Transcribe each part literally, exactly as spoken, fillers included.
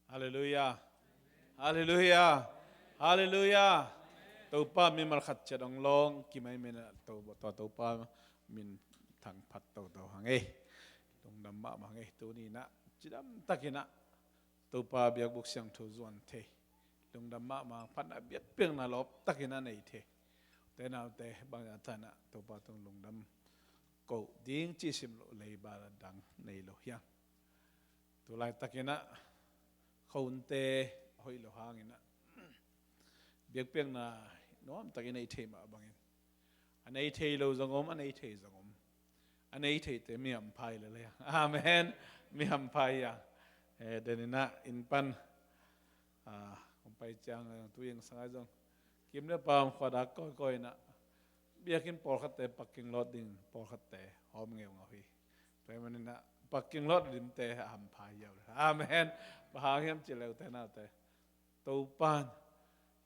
Halleluiah. Halleluiah. Halleluiah. Topa mimal khat ciat hong lawng kimai min a, to, to, Topa min thangphat toto hang ei. Lungdam mahmah hang ei. Tuni in ah cidam takin ah Topa biakbuk siangtho zuan thei, lungdam mahmah, phatna biakpiakna lawp takin a nei thei. Te naute bang a tan ah Topa tung lungdam ko ding ci sim loh leiba dang nei lo hiam? Tulai takin ah khonte hoih lo hangin ah biakpiakna nuam takin nei thei mah bangin, a nei thei lo zong om, a nei thei zong om. A nei theite mi hampha hi lel a. Amen. Mi hampha hi a. Eh, den in ah inn pan, ah, kong pai ciang, eh, tu ing sangai zong kim le pam khua dak kawikawi in ah biakinn pawlkhatte parking lot ding, pawlkhatte hawm ngeungau hi. Tua ahih manin ah parking lot dimte a hampha hi a. Amen. Bang hang hiam cih leh ute naute, Topan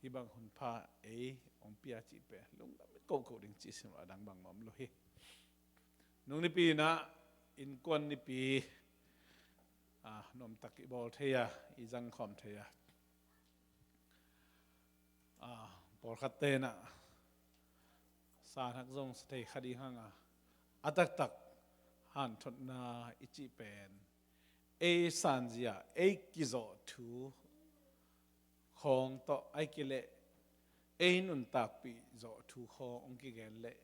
hih bang hunpha ei hong pia cih pen lungdam i kohkoh ding cih sim loh a dang bangmah om lo hi. Nung nipi in ah innkuan nipi, ah, nuamtak i bawl thei a, i zangkhawm thei a. Ah, pawlkhatte in ah sanhak zong sa thei kha ding hang a, a taktak hanthotna i cih pen ei sanzia, ei kizawh thu khawng tawh, ahih kei leh ei nuntakpih zawh thu khawng hong kigen leh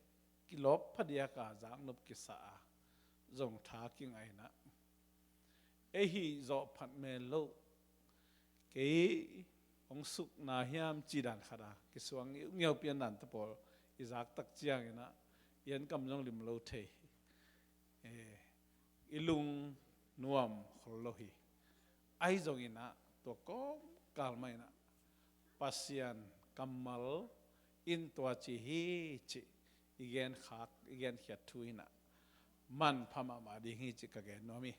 kilawp phadiak a, zaknop kisa a, zong tha kingah in ah ei hih zawh phat men loh, kei hong sukna hiam cih dan khat a kisuang ngiaupian dan te pawl i zak tak ciangin ah i an kam zong lim lo thei. Eh, i lung nuam khol lo hi. Ahi zongin ah tua kawmkal mah in ah Pasian kammal in tua ci hi cih i genkhak, i genkhiat thu in ah manpha mahmah ding hi cih ka gen nuam hi.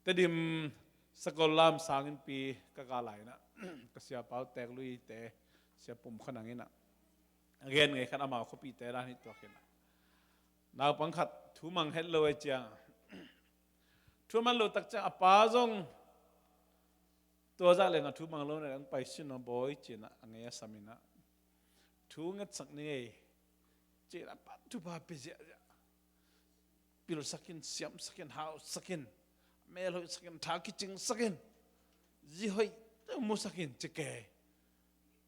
Tedim sakol lam sang innpi ka kah lai in ah ka siapa uh Teek Lui te, Sia Pum Khan Ang in ah a gen ngei khat, amau khuapihte dan hi tuak in ah, naupang khat thu mang het lo ahih ciang, thu mang lo tak ciang a pa zong tua zah leng a thu mang lo na leng pai sin aw bawi ci in ah a ngei a sam in ah, thu ngetsak ning ei ci in ah a pa thupha pia ziahziah. Pilsak in, siamsak in, hausak in, mel hoihsak in, tha kicingsak in, zi hoih musak in ci kei.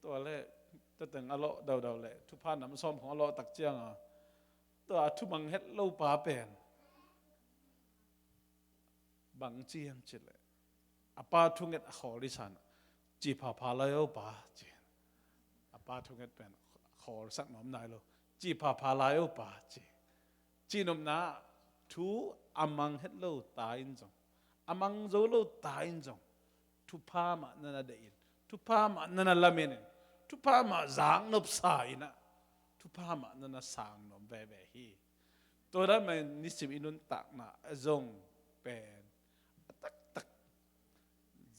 Tua leh tateng a lawh daudau leh thupha nam sawm khong a lawh tak ciang a, tua a thu mang het lo pa pen bang ci hiam cih leh, a pa thunget a khawl i san ah, "Ci phapha lai o pa," ci. A pa thunget pen khawl sak nuam nai lo. "Ci phapha lai o pa," ci. Cihnopna ah thu a mang het lo ta in zong, a mang zo lo ta in zong, thupha mah na na deih in, thupha mah na na lamen in, thupha mah zaknop sa in ah, thupha mah na na sang nuam veve hi. Tua dan mah in nisim i nuntakna ah zong pen a taktak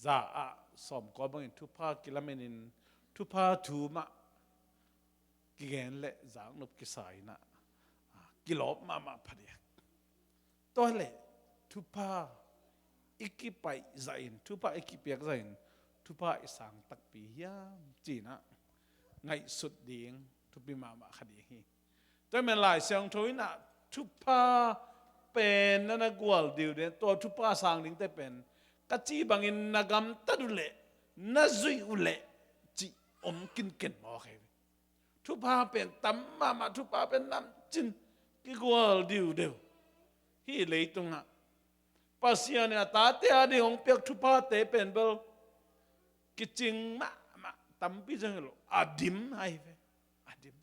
za ah sawmkua bangin thupha kilamen in, thupha thu mah kigen leh zaknop kisa in ah, ah, kilawp mahmah phadiak. Tua leh thupha i kipaih zah in, thupha i kipiak zah in, thupha i sang takpi hiam ci in ah ngaihsut ding thupi mahmah kha ding hi. Tua ahih manin Lai Siangtho in ah thupha pen na na gual diu den, tua thupha sang dingte pen ka cih bangin na gamtat uh leh, na zuih uh leh cih om kinken mawk hi. Thupha pen tam mahmah, thupha pen namcin kigual diudeu hi. Leitungah Pasian in a tate a ding hong piak thuphate pen bel kicing mahmah, tampi zong hi lo, a dim ahi ve. A dim.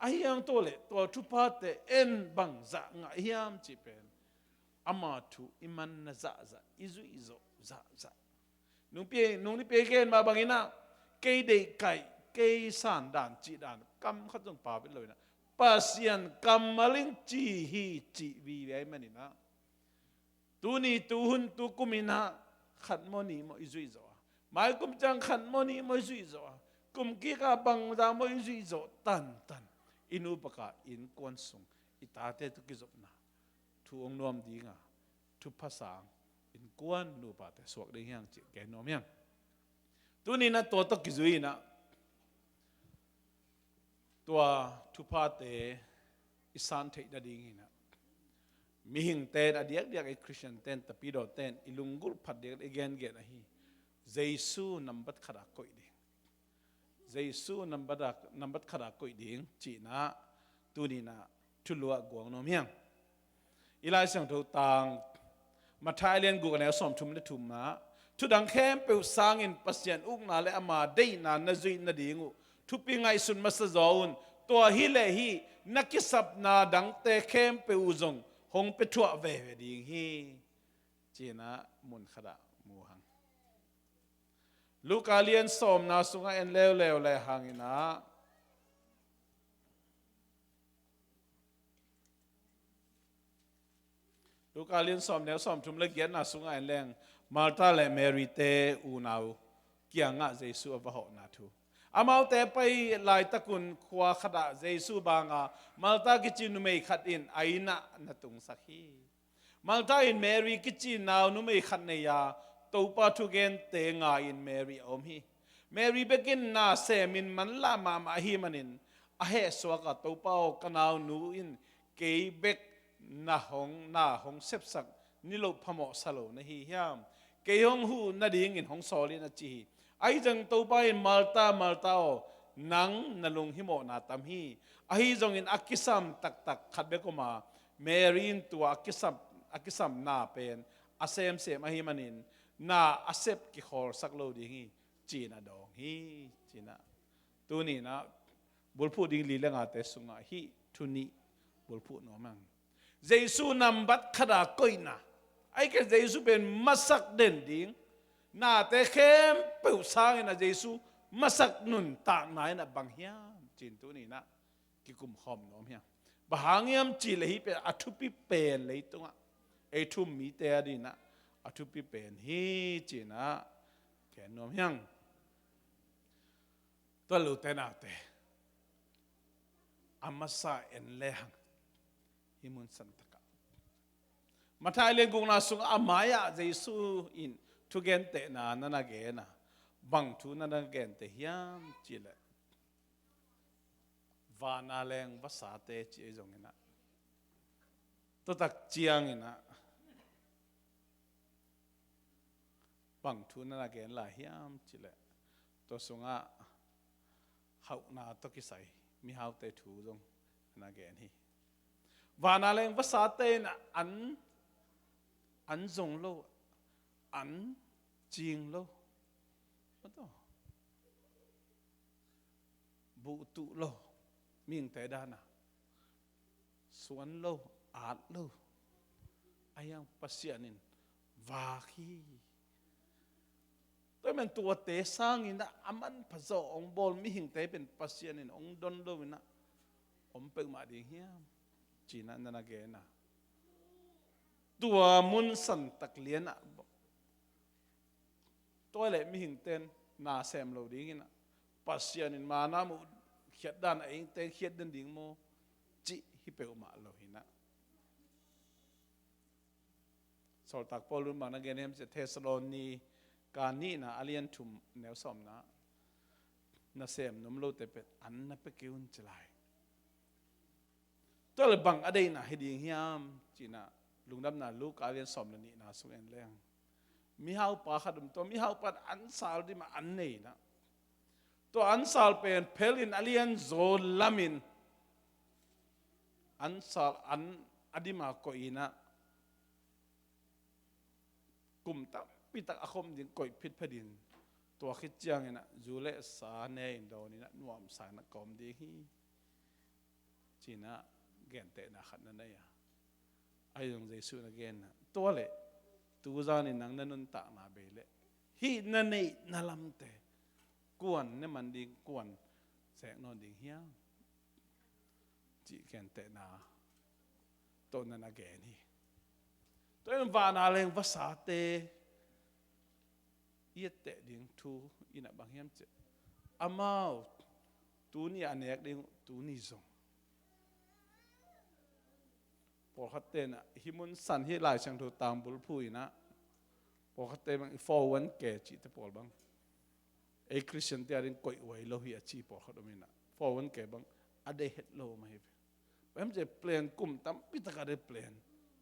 Ahi hang tua leh tua thuphate en bangzah ngah hiam cih pen ama thu i manna zahzah, i zuihzawh zahzah. Nungpi, nungnipi a gen mah bangin ah, kei deihkaih, kei sandan cihdan kam khat zong pau vit lo in ah, Pasian kammal in ci hi cih vive ahih manin ah, tuni tuhun tukum in ah khat maw nih maw i zuihzawh a, maikum ciang khat maw nih maw i zuihzawh a, kum kikah bangzah maw i zuihzawh tantan, i nupa ka innkuan sung, i tate tawh kizopna thu hong nuam ding a, thupha sang innkuan nupate suak ding hiang cih gen nuam hiang. Tuni-in ah tua tawh kizui-in ah tua thuphate i san theih nadingin ah mihingte in a diakdiak, i Khristiante in, tapidawte in i lunggulh phat diak i gengen ahi Jesu nambat khatah koih ding. Jesu nambat ah, nambat khatah koih ding cih-in ah tuni-in ah thulu ah guang nuam hiang. I Lai Siangtho tang Matthai a lian guk, a neu sawmthum le thum ah, "Thudang khempeuh sangin Pasian ukna le ama deihna na zuih nading uh thupi ngaihsun masa zaw un. Tua hi leh hih na kisapna dangte khempeuh uh zong hong pia thuah veve ding hi," ci-in ah mun khatah mu hang. Luka lian sawmna sungah en leuleu le hangin ah, Luka lian sawm, neu sawmthum le giatna sungah en leng, Martha le Mary-te unau kiangah Jesu a va hawhna thu. Amaute pai laitakun khua khatah Jesu banga Martha kici numei khat in a inn ah na tungsak hi. Martha in Mary kici nau numei khat nei a, Topa thugente ngai-in Mary a om hi. Mary bekin na semin manlah mahmah ahih manin a hehsuak a, "Topa aw, ka naunu in kei bek na hong, na hong sepsak niloh phamawh sa lo na hi hiam? Kei hong huh nadingin hong sawl in," a ci hi. Ahi zongin Topa in, "Martha, Martha aw, nang na lunghimawhna tam hi. Ahi zongin a kisam taktak khat bek om a, Mary in tua a kisam, a kisamna pen a semsem ahih manin na a sep kikhawlsak lo ding hi," ci-in a dawng hi, ci-in ah. Tuni-in ah bulphuh ding li le ngate sungah hih thu nih bulphuh nuam hang. Jesu nambat khatah koihna. Ahih kei leh Jesu pen masak den ding. Nate khempeuh sangin ah Jesu masak nuntakna in ah bang hiam cih tuni-in ah kikum khawm nuam hiang. Bang hang hiam cih leh hih pen a thupi pen, leitungah ei thu um mite adingin ah a thupi pen hi, ci-in ah gen nuam hiang. Tua leh ute naute, a masa en lehang, hih mun santak ah, Matthai lian gukna sungah a mai-ah Jesu in thugentehna na na gen a, bang thu na na genteh hiam cih leh, "Vana leng vasate," ci ahi zongin ah, tua tak ciangin ah bang thu na na gen lai hiam cih leh, tua sungah hauhna tawh kisai mihaute thu zong na na gen hi. "Vana leng vasate in ah an, an zong lo, an cing lo, buhtuh lo, mihingte dan a suan lo, at lo, ahi zong Pasian in vak hi." Tua ahih manin tuate sangin ah a manpha zawh hong bawl mihingte pen Pasian in hong don lo-in ah om peuhmah ding hiam, ci-in ah na na gen a, tua mun santak lian ah, tua leh mihingte in na sem lo dingin ah, Pasian in manna muh khiat dan a, eite in khiat den ding maw, cih hi peuhmah lo-in ah. Sawltak Paul in bang na gen hiam cih leh, Thessalonika nihna a lian thum, neu sawmna, "Nasem nuam lote pen an na pia kei un," ci lai. Tua leh bang a deihna hi ding hiam cih ah, Lungdamna Luka a lian sawm le nihna sung en leng, mihaupa khat om, tua mihaupa in an sal dim a an nei-in ah, tua an sal pen phel in a lianzaw lamin, an sal an a dim a koih-in ah, kum tampi tak a khawm ding koih phitphet in, tua khit ciangin ah zu le sa ne-in dawn-in ah nuamsa-in ah ka om ding hi, ci-in ah gentehna khat na nei a. Ahi zong Jesu in a gen a, "Tua leh tu zanin nang na nuntakna bei leh hih na neihna lamte kuan ne man ding, kuan sek nawn ding hiam?" cih gentehna tawh na na gen hi. Tua in vana leng vasate i etteh ding thu in ah bang hiam cih leh, amau tuni a nek ding uh, tuni zong. Pawlkhatte in ah hih mun san, hih Lai Siangtho tang bulphuh in ah, Pawlkhatte bang i four one k cihte pawl bang, ei Christian te ading koih huai lo hi a ci pawlkhat om inah, four one k bang a deih het lo mah hi ve. Bang hiam cih leh plan kum tampi tak a deih plan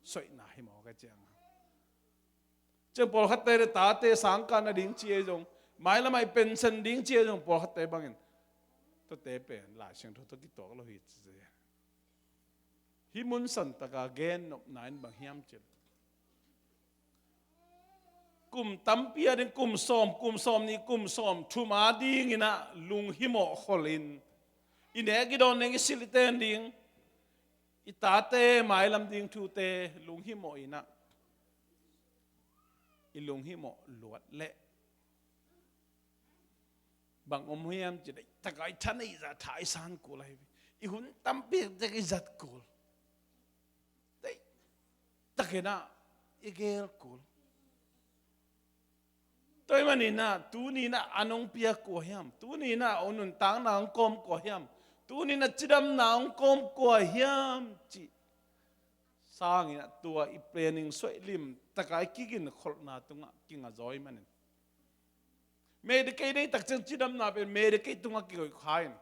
soihna hi maw ka cianga. Ciang pawlkhatte le tate sangkah nading ci ei zong, mailamah i pension ding ci ei zong pawlkhatte bangin tuate pen Lai Siangtho tawh kituak lo hi ci. Hih mun santaka gennopna in bang hiam cih leh, kum tampi ading, kum sawm, kum sawm nih, kum sawm thum adinginah lunghimawh kholin, i nek i dawn ding, i silh i ten ding, i tate mailam ding thute lunghimawh inah, i lunghimawh luat leh bang om hiam cih leh, taka i thaneih zah tha i san kul ahi ve. I hun tampi tek i zat kul. Deih takinah i gel kul. Tua ahih maninah tuninah an hong piak kua hiam? Tuninah hong nuntakna hong kawm kua hiam? Tuninah cidamna hong kawm kua hiam cih sanginah tua i planning suaih limtaka i kiginkholhna tungah kingazaw ahih manin, Medicaid nei tak ciang cidamna pen Medicaid tungah kikoih kha in.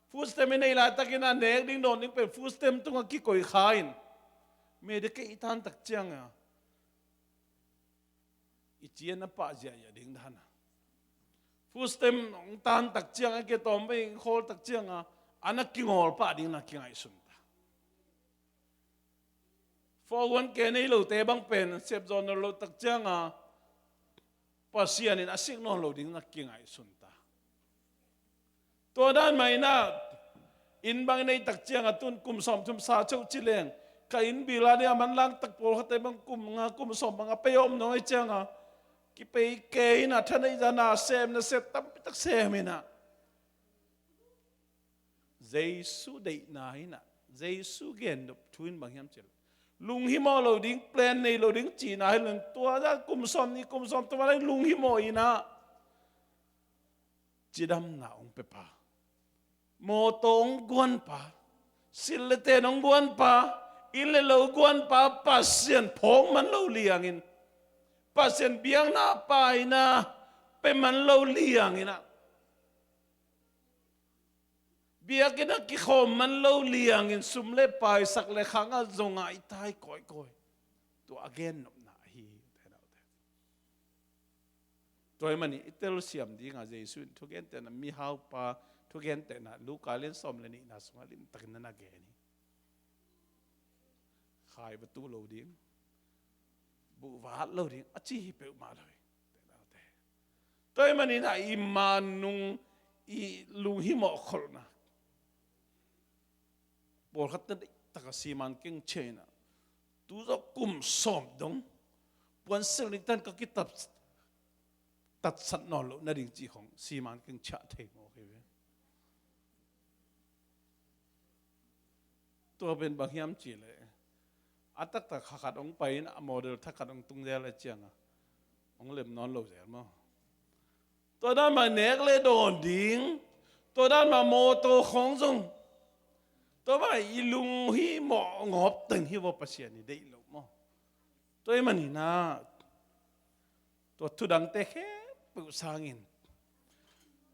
Food stamp i nei laitakin a nek ding dawn ding pen food stamp tungah kikoih kha in. Medicaid i tan tak cianga i cian a pah ziahziah ding dana, food stamp hong tan tak cianga, kei tawm vei khawl tak cianga, a na kingawl pah ding na kingaihsun ta. Four one k nei lote bang pen sepzaw nawn loh tak cianga Pasian in a sik nawn lo ding na kingaihsun ta. Tua dan mah inah inn bang i nei tak cianga tun kum sawm thum sa choh ci leng, ka inn bill a ding a manlang tak pawlkhatte bang kum nga kum sawm bang a pei om nawn ahih cianga kipei kei inah thaneih zah na sem na sem tampi tak sem inah Jesu deihna inah, Jesu gennop thu in bang hiam cih leh, lunghimawh lo ding, plan nei lo ding cihna hi lo in, tua zah kum sawm nih kum sawm thum a ding lunghimawh inah cidamna hong pia pa, mawtaw hong guan pa, silh le ten hong guan pa, inn le lo guan pa, Pasian phawk man lo liangin, Pasian biakna pa inah pia man lo lianginah, biakinn ah kikhawm man lo liangin sum le pai, sak le khang ah zongah i tai kawikawi. Tua a gennopna ahi hi. Tua ahih manin i telsiam dingah Jesu in thugentehna, mihaupa thugentehna Luka lian sawm le nihna sungah limtakin na na gen hi. Khai va tuh lo ding, buh va hat lo ding a ci hi peuhmah lo hi. Tua ahih maninah i manung i lunghimawh kholhna, pawlkhatte deih taka siman keng ciah inah, tu zawh kum sawm dong puansilh ning tan ka kitat tatsat nawn loh nading cih khong siman keng ciah thei mawk hi ve. Tua pen bang hiam cih leh, a taktak kha khat hong pai in a model thak khat hong tung zel a cianga hong lem nawn lo zel maw? Tua dan mah nek le dawn ding, tua dan mah mawtaw khawng zong, tua mah i lunghimawh ngawp teng hi vaw, Pasian i deih loh maw? Tua ahih maninah tua thudangte khempeuh sangin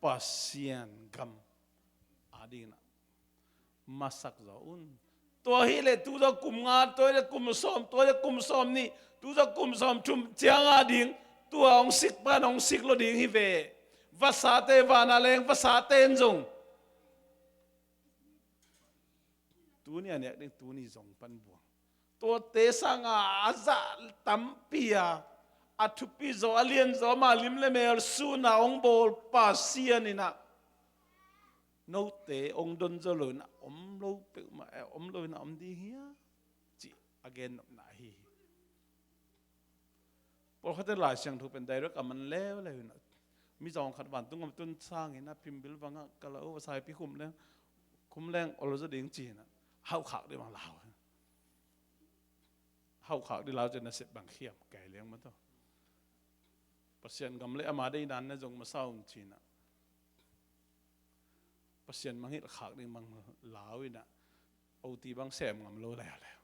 Pasian gam adingin masak zaw un. Tua hileh tu zaw kum nga, tua hileh kum sawm, tua hileh kum sawm nih, tu zaw kum sawm thum ciang ading tua hong sik pan hong sik lo ding hi ve. Vasate, vana leng vasate in zong tuni a nek ding tuni zong pan buang. Tuate sanga a zah tampi a, a thupi zaw, a lian zaw, ama lim le mel suna hong bawl Pasian inah note hong don zo lo inah om lo peuhmah, eh, om lo inah om ding hia? Cih a gennopna ahi hi. Pawlkhatte Lai Siangtho pen direct a man leuleu inah, mizawng khat vantung gam tun sangin a pimbil vangah ka la uh a saipi khum leng, khum leng ol zaw ding ci inah hauhkhak dih bang lau. Hauhkhak dih lau cian na sep bang khiam kei leng mataw. Pasian gam le ama deihna na zong masa un ci inah, Pasian mangilh khak ding bang lau inah, oti bang sem ngam lo leuleu.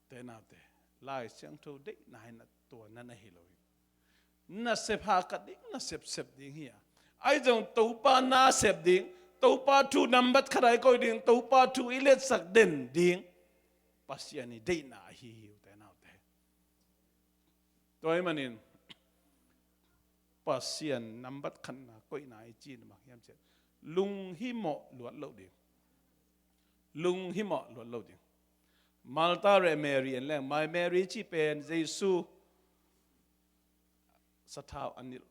Te naute, Lai Siangtho deihna inah tua na na hi lo hi. Nasep hahkat ding, nasep sep ding hi a. Ahi zong Topa nasep ding, Topa thu nambat khat ah i koih ding, Topa thu i letsak den ding Pasian i deihna ahi hi, ute naute. Tua ahih manin Pasian nambat khatna koihna i cih bang hiam cih leh lunghimawh luat loh ding. Lunghimawh luat loh ding. Martha le Mary en leng, mai Mary cih pen Jesu sathau a nilh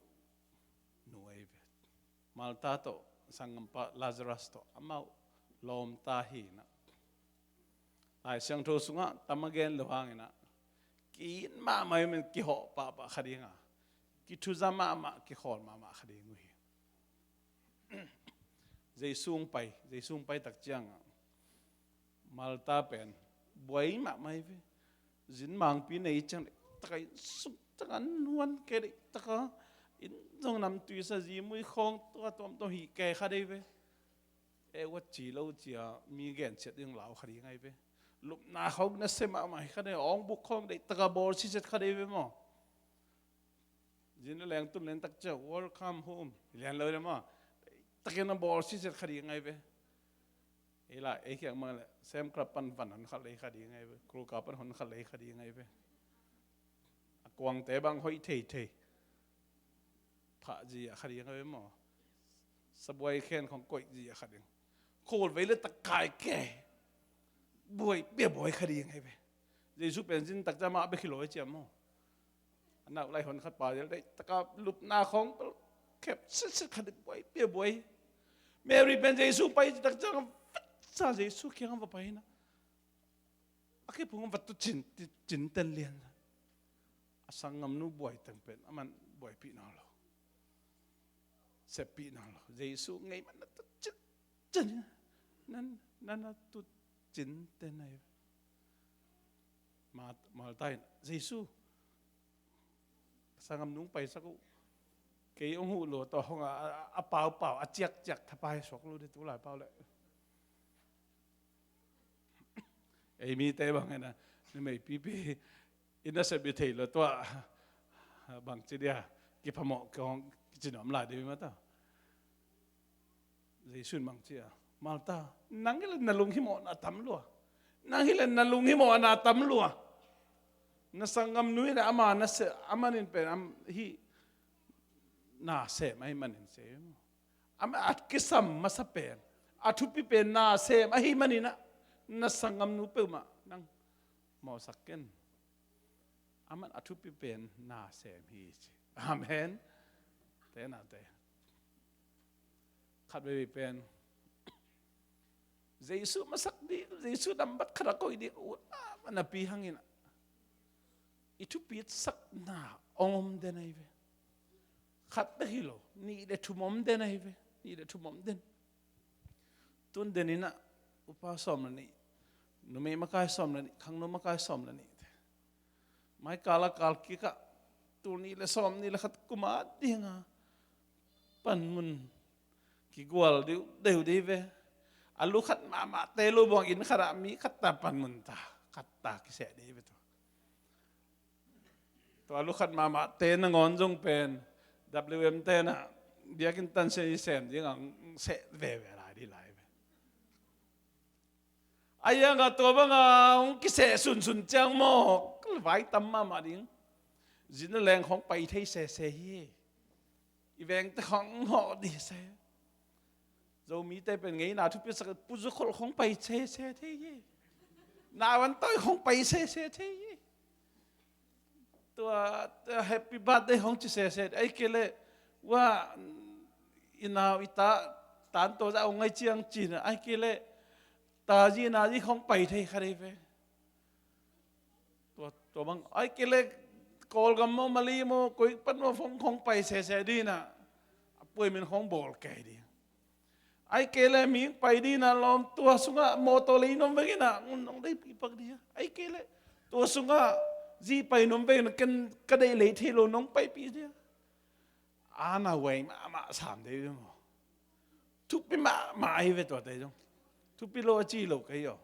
nu ahi ve. Martha tawh, sanggampa Lazarus tawh amau lawmta hi na. Lai Siangtho sungah tam a gen lo hangin ah, ki-it mahmah hi, kihawh pahpah kha ding a, kithuza mahmah, kikhawl mahmah kha ding uh hi. Jesu hong pai, Jesu hong pai tak ciangah Martha pen buai mahmah hi ve. Zin mangpi nei ciang, deihtak a inn sung tak a nuan kei, deihtak a inn zong namtui sa, zi mui khawng tua tuamtuam hih kei kha dei ve. E, ua ci lo cia mi gensiat ding lau kha ding ahi ve. Lupna khawng nasia mahmah hi kha dei, awng buk khawng deihtak a bawl siset kha dei ve maw. Zin a leng tun leng tak ciang, "Welcome home," hi lian lo ding maw. Deihtak in a bawl siset kha ding ahi ve. Ei la, ei khiang mang le, Sam Club pan van hon khat lei kha ding ahi ve. Kruka pan hon khat lei kha ding ahi ve. A kuangte bang hoih theithei. Phah zia kha ding ahi ve maw. Sabuai khen khong koih zia kha ding. Khol vei le tak kai ke. Buai, bia buai kha ding ahi ve. Jesu pen zin tak ciang mah bia khi lo ahi ciam maw. A nau lai hon khat pa zel, deihtak a lupna khawng khep sitsit kha ding, buai, bia buai. Mary pen Jesu pai tak ciang, vat sa Jesu kiang va pai na. A kiphung va tu cin, cin ten lian. A sanggamnu buai teng pen, aman buaipih nawn lo. Seppih nawn lo. Jesu ngei man na tu cin, cin. Nan, nan na tu cin ten ahi. Ma-, Martha in, "Jesu, sanggamnu hong paisak uh. Kei hong huh lo, tua hong a, a, a paupau, a ciakciak thapai suak lo ding tu lai pau le." Ei mite bang hi na, numei pipi, i nasep i thei lo tua, bang ci dia, kiphamawh kong kici nuam lai ding mah ta. Jesu in bang ci a, "Martha, nang hi le na lunghimawhna tam lua. Nang hi le na lunghimawhna tam lua. Na sanggamnu hi le ama na se, amanin pen am hi na sem ahi manin se. Ama a kisam masa pen, a thupi pen na sem ahi manin ah, na sanggamnu peuhmah nang mawhsak ken. Aman a thupi pen na sem hi," ci. Amen. Te na te. Khat veve pen Jesu masak ding, Jesu nambat khat a koih ding, ut a, napi hangin ah, i thupitsakna hong om den ahi ve. Khat bek hi lo, nih le thum om den ahi ve. Nih le thum om den. Tun den in ah, upa sawm le nih, numei makai sawm le nih, khangno makai sawm le nih. Mai kal a kal kik ah, tul nih le sawm nih le khat kum a ding a panmun kigual deuhdeuh ding ve. A lu khat mahmah te lo buang inn khat ah mi khat ta panmun ta, khat ta kiseh ding ve tua. Tua a lu khat mahmah te nangawn zong pen W M te na biakinn tansia i sem ding a seh veve lai ding lai ve. A iang a tua bang a hong kiseh sunsun ciang maw, ka vai tam mahmah ding. Zin a leng khong pai thei sese hi. I vengte khong hawh ding se. Zomite pen ngeina thupi sak, Pu Zu Khol khong pai sese thei hi. Nawan Toi khong pai sese thei hi. Tua, tua happy birthday hong ci sese. Ai kei le, wa, i nau i ta, tan to za ong ngai ciang cin. Ai kei le, ta zi na zi hong pai thei kha dei ve. Tua, tua bang, ai kei le, Kawlgam maw, Mali maw, koi pan maw, hong, hong pai sese ding na. A puai min hong bawl kei ding. Ai kei le mi pai ding na lawm tua sungah mawtaw lei nom vek in ah, ngun nong dei pi pak ding a. Ai kei le tua sungah zi pai nom vek in ah, ken ka deih lei thei lo nong pai pi ding a. Ana wei mahmah sam dei ding maw. Thupi mahmah ahi ve tua te zong. Thupi lo a ci lo kei aw.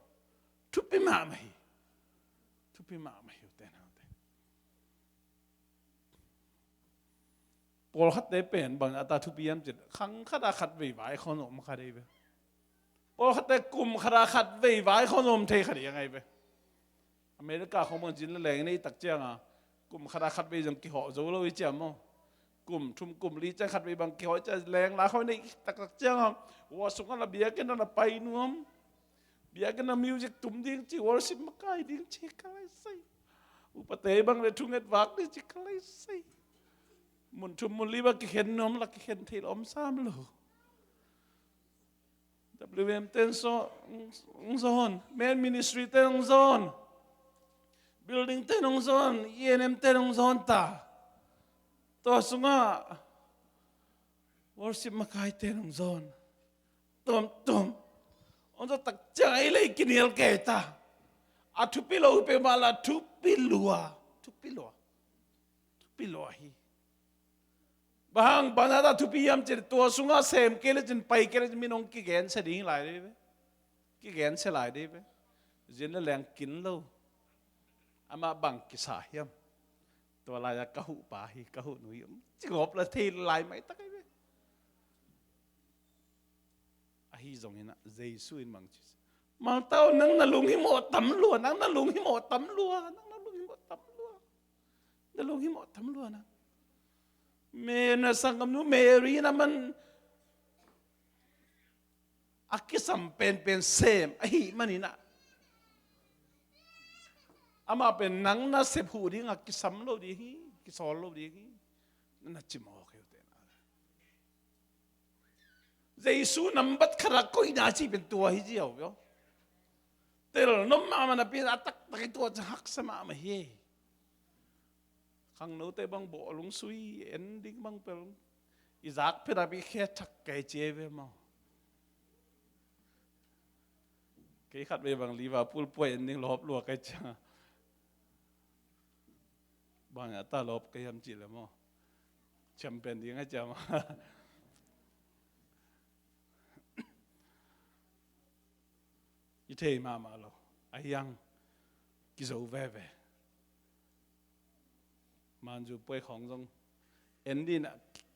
Thupi mahmah hi. Thupi mahmah hi ute naute. Pawlkhatte pen bang a ta thupi hiam cih khang khat a khat vei vai khawng om kha dei ve. Pawlkhatte kum khat a khat vei vai khawng om thei kha dei ngai ve. America khawng bang zin le leng nei tak ciang a, kum khat a khat vei zong kihawh zo lo hi ciam maw. Kum thum kum li ciang khat vei bang kihawh ciang leng la khawng nei tak tak ciang a, hua sung a la biakinn a la pai nuam. Biakinn a music tum ding ci, worship makai ding ci ka lai sei. Upate bang le thunget vak ding ci ka lai sei. Mun thum mun li bang kikhen nuam la kikhen thei lo om sam lo. W M ten so, ong zon, men ministry ten ong zon, building ten ong zon, E N M ten ong zon ta. Tua sungah worship makai ten ong zon. Tom tom. Ong zon tak ciang ei lei kinial kei ta. A thupi lo pe ma la thupi lua. Thupi lua. Thupi lua hi. Bang hang bang a ta thupi hiam cih tua sungah sem kei le cin pai kei le cin min ong kigen se ding lai dei ve. Kigen se lai dei ve. Zin le leng kin lo. Amah bang kisa hiam. Tua lai a ka huh pa hi, ka huh nu hi. Ci ngop la thei lai mai tak ai ve. Ahi zongin ah Jesu in bang ci. Maltau nang na lunghimawh tam lua, nang na lunghimawh tam lua, nang na lunghimawh tam lua. Na lunghimawh tam lua nang. Me na sanggamnu Mary na man a kisam penpen sem ahi manin ah. Amah pen nang na sep huh ding a kisam lo ding hi, kisawl lo ding hi. Na cimawh keu te na. Jesu nambat khat a koihna ci pen tua hi ziau vio. Tel nom mahmah napi a taktak i tua ci haksa mahmah hi. Khangnote bang bawh lungsui en ding bang pel i zak phet a pi khe thak kai cie ve maw. Kei khat ve bang Liverpool puai en ding lawp lua kai cia. Bang a ta lawp kai hiam cih le maw. Champion ding a ciam a. I thei mahmah lo. A hiang kizo veve. Manzu puai khawng zong en dina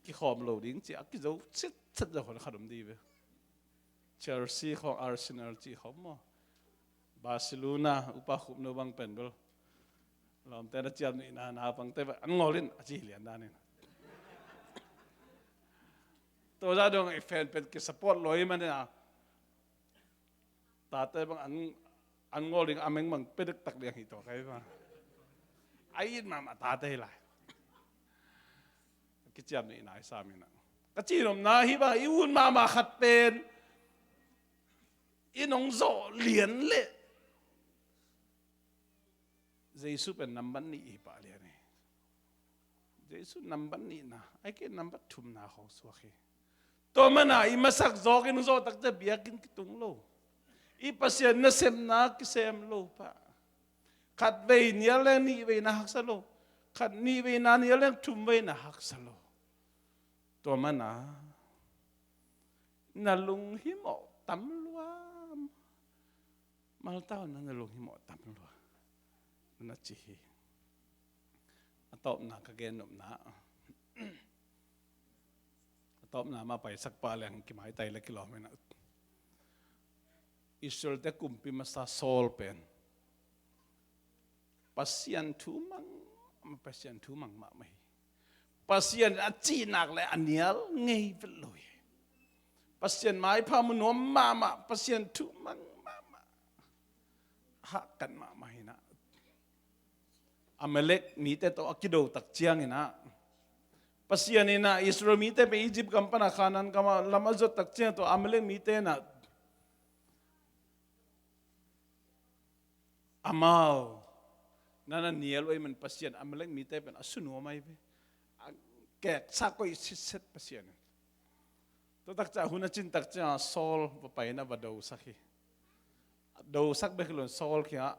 kikhawm lo ding ci a kizo sitset zo khawng khat om di ve. Chelsea khawng Arsenal ci khawng maw. Barcelona upa khupno bang pen bel lawmte na ciam nihna naupangte bel an ngol in a ci lian danin. Tua za dong i fan pen ki support lo i man a tate bang an, an ngol ding a meng bang pedek tak liang hi tua kai bang. A it mahmah tate hi lai. Kiciam nihna i sam ina ka ci nomna hi bang i ut mahmah khat pen i nong zawh lian leh Jesu pen nambat nih hi pah lian hi. Jesu nambat nihna ai kei nambat thumna khawng suak hi. Tua mana i masak zawk in zawh takte biakinn kitung lo. I Pasian nasepna kisem lo pah. Khat vei nial leng nih veina haksa lo. Khat nih veina nial leng thum veina haksa lo. Tua mana na lunghimawh tam luam. Maltau na na lunghimawh tam lua na ci hi. A tawpna ka gen nopna a tawpna ma paisak pa leng kimaitai le kilawm ina Israel te kumpi masa Saul pen Pasian thu mang Pasian thu mang mahmah hi. Pasian a cihnak le a nial ngei vet lo hi. Pasian maipha mu nuam mahmah Pasian thu mang mahmah. Hahkan mahmah hina. Amalek mite tawh a kido tak ciang ina Pasian ina Israel mite pe Egypt gam pana Khanan gama lam a zot tak ciang tawh Amalek mite na amau nana nial uh ei man Pasian Amalek mite pen a sunuam ai ve. A keksa koih sitset Pasian in. Tua takca hun a cin takcia Saul va paina va dosak hi. Dosak bek hilon Saul kia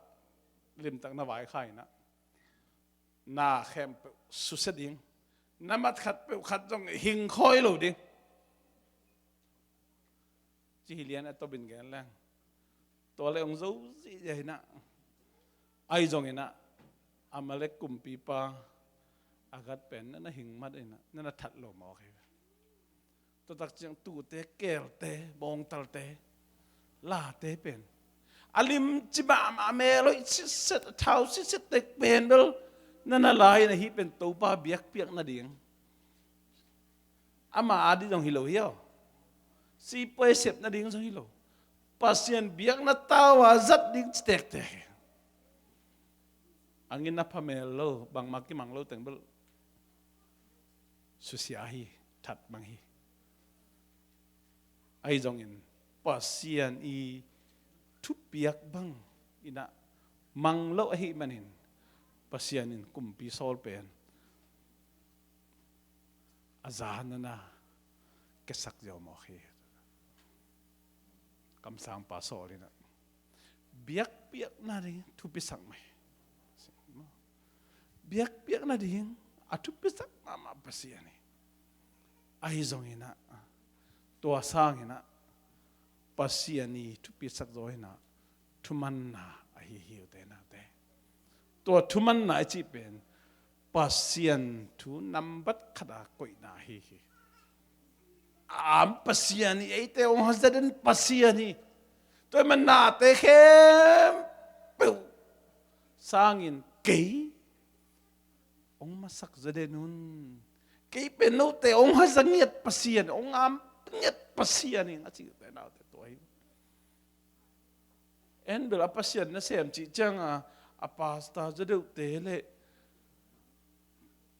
limtak na vaikhaina na khempeuh susia ding na mat khat peuh khat zong hingkhawi lo ding. Ci hi lian a tobin gen leng tua le hong zo zihzia hinah ai zong inah Amalek kumpipa A gat pen na na hing mat in ah na na that lo mawk hi. Tua tak ciang tuute, keelte, bawngtalte, late pen a limci mahmah, mel hoih sitset, a thau sitset tek pen bel na na la in ah hih pen Topa biakpiak nading, ama ading zong hi lo hi aw. Sipuai sep nading zong hi lo. Pasian biakna tau a zat ding ci tektek hi. A ngina pha mel lo, bangmah kimang lo teng bel susia hi, that mang hi. Ahi zongin Pasian i thupiak bang in ah mang lo ahih manin Pasian in kumpi sawl pen a za na na kiasak ziau mawk hi. Kamsangpa sawl in ah biakpiak nading thupisak mai. Biakpiak nading a thupisak mahmah Pasian hi. Ahi zongin ah tua sangin ah Pasian i thupisak zaw in ah thumanna ahi hi, ute naute. Tua thumanna i cih pen Pasian thu nambat khat a koihna ahi hi. A am Pasian hi, eite hong haza den Pasian hi. Tua ahih man nate khempeuh sangin kei hong masak zaw den un. Kei pen note hong haza ngiat Pasian, hong am ngiat Pasian hi, a ci, ute naute, tua hi. En bel a Pasian nasem cih ciang a, a pastor zaw deuhte le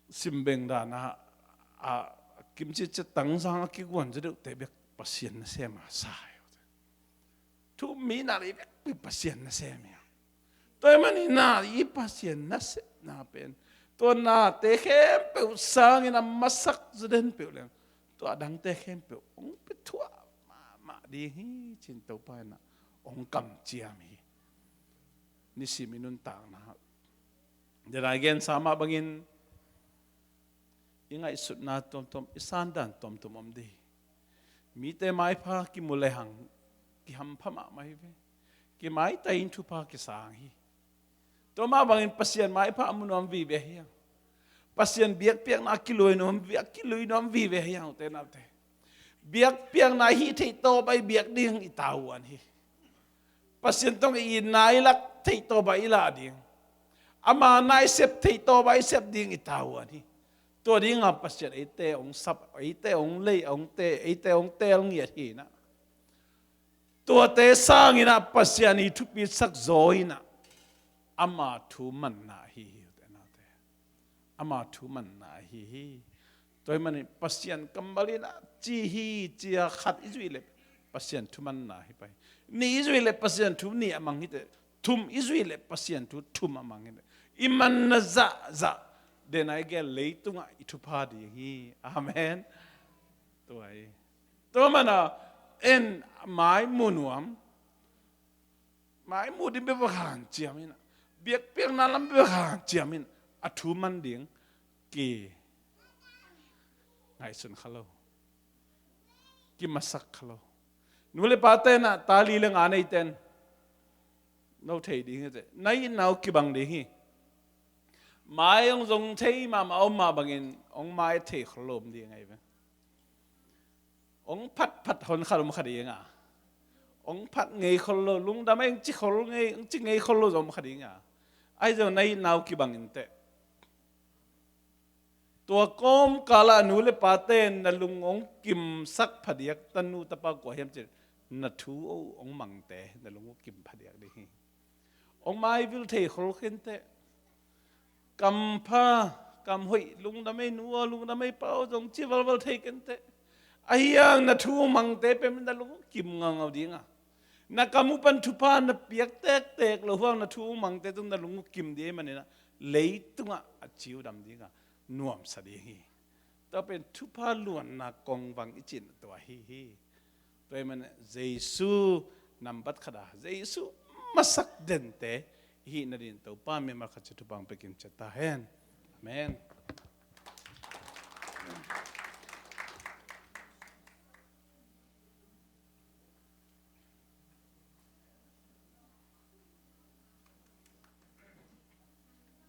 simbeng dan a, a kimci cetang sang a kiguan zaw deuhte bek Pasian nasem a sa hi. Thu um mi na le bek Pasian nasem hi. Tua ahih manin na i Pasian nasepna pen tua nate khempeuh sangin a masak zaw den peuh leng tua a dangte khempeuh hong pia thuah mahmah ding hi, ci-in Topa in ah hong kamciam hi. Nisim i nuntakna, den a i gensa mah bangin i ngaihsutna tuamtuam, i sandan tuamtuam om ding hi. Mite maipha kimu lehang kihampha mahmah hi ve. Kimaitai in thupha kisang hi. Tua mah bangin Pasian maipha a mu nuam vive hi hang. Pasian biakpiakna a kilui nuam vi, a kilui nuam vive hi hang, ute naute. Biakpiakna i hih theih tawp a i biak ding i tavuan hi. Pasian tawh i itna i lak theih tawp a i lak ding, ama na i sep theih tawp a i sep ding i tavuan hi. Tua ding a Pasian eite hong sap, eite hong lei, hong te, eite hong teel ngiat hi in ah. Tuate sangin ah Pasian i thupisak zaw in ah ama thu manna ahi hi, ute naute. Ama thu manna ahi hi. Tua ahih manin Pasian kammal in ah ci hi, ci a khat i zuih leh Pasian thu manna hi pah hi. Nih i zuih leh Pasian thu nih a mang hi teh, thum i zuih leh Pasian thu thum a mang hi teh, i manna zahzah, den a i gen leitungah i thupha ding hi. Amen. Tua hi. Tua mana en mai mu nuam, mai mu ding bek hanciam in ah, biakpiakna lam bek hanciam in ah, a thu man ding ki ngaihsun kha lo, kimasak kha lo. Nu le pate in ah ta li le nga neite in no thei ding hi teh, na itna uh kibang ding hi. Mai hong zong thei mahmah om mah bangin hong mai thei khol lo om ding ahi ve. Hong phatphat hon khat om kha ding a, hong phat ngei khol lo, lungdam ei hong ci khol ngei, hong ci ngei khol lo zong om kha ding a. Ahi zong na itna uh kibang in teh, tua kawmkal ah nu le pate in na lung hong kimsak phadiak, tanu tapa kua hiam cih leh na thu uh hong mangte na lung uh kim phadiak ding hi. Hong maivil thei khol khin teh, kam pha, kam hoih, lungdam ei nu aw, lungdam ei pa aw zong ci valval thei khin teh, ahi hang na thu uh mangte pen na lung uh kim ngaungau ding a. Na kam uh pan thupha na piak tektek loh hang na thu uh mangte tung na lung uh kim ding ahih manin ah leitungah a ciu dam ding a, nuamsa ding hi. Tua pen thupha luanna kongvang i cihna tua ahi hi. Tua ahih manin Jesu nambat khat a, Jesu masak dente i hih nadingin Topa mimal khat ciat thupha hong pia kim ciat ta hen. Amen.